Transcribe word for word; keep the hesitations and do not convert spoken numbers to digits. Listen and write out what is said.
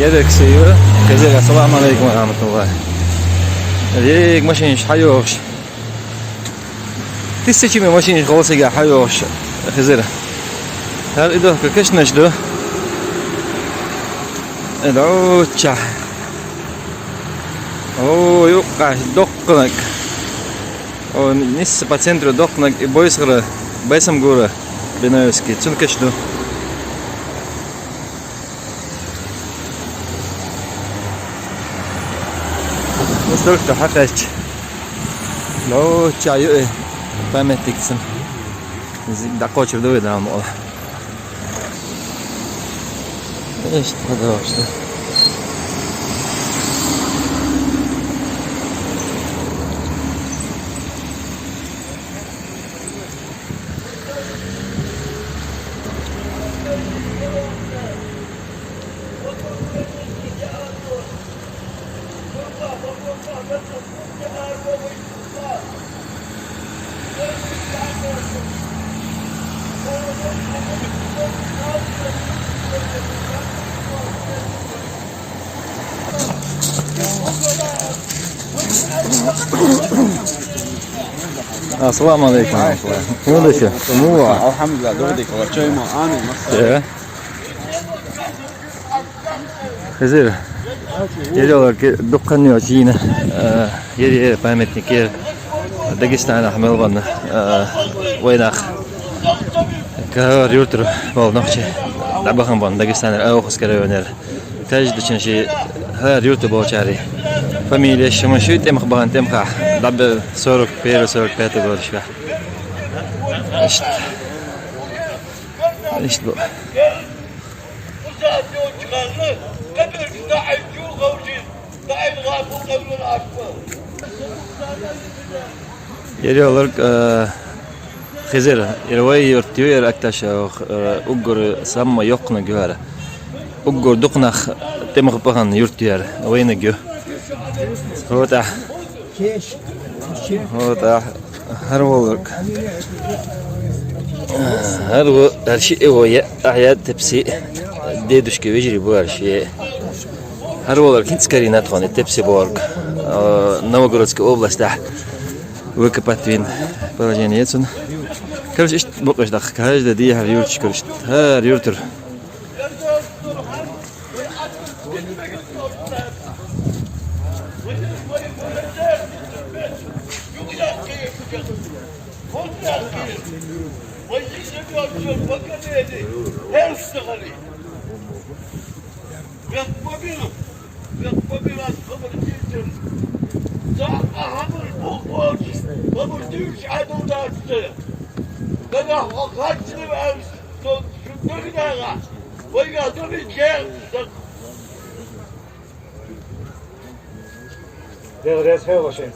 Эрекс ю, Хизир, ассаламу алейкум ва рахматуллах. Век машинаш хьайохаш. Тиссачами машинаш гӀолсига хьайохаш, Хизир. ХӀара идохка кешнаш ду. Э, доча. О, юкъаш доккханаг. О, нисса по центру доккханаг и бойсгара, Байсамгура, Бинаевский, цун кеш ду. Мусталкта хьакхаьчча. Ло, чаю э. Памятник сан. Зи-, дакъочур ду вай дама ола. Иштта, пожалуйста. Ассаламу алейкум. Ну да что? Ну, а. Алхамдулиллах, добрый день. Чё ему? Амин. Э? Хизир. Ерёлар ки дуккханни очина. Э, ер, ер памятник, ер Дагестана хьамел ванна. Э, вайнах. Кар юртур бол нохчи. Дабахан бан Дагестана Ауховский районер. Каждый чин ши хар юрту болчари. Фамилия шима ши тӀемах бахан тӀемха. Даббе сорок первый, сорок пятый годишка. Ишт. Ишт бу. Ерёлар, э, Хизир, ирвай юрт ю, ер акташа, э, уггур самма йоккхна гюара. Уггур дукнах тӀемах бахан юрт ю ер, вайна гю. Вот а. Вот а. Хар волург. Хар во, хар ши эво я, а я тепси. Дедушка вежри бу хар ши. Хар волург хинц карина тхон тепси борг. Э, Новогородская область, да. Выкопать вин положение цун. Короче, ишт букъаш дах, каждый день хар юртш, короче, хар юртур. Дагъ рес хевлаши.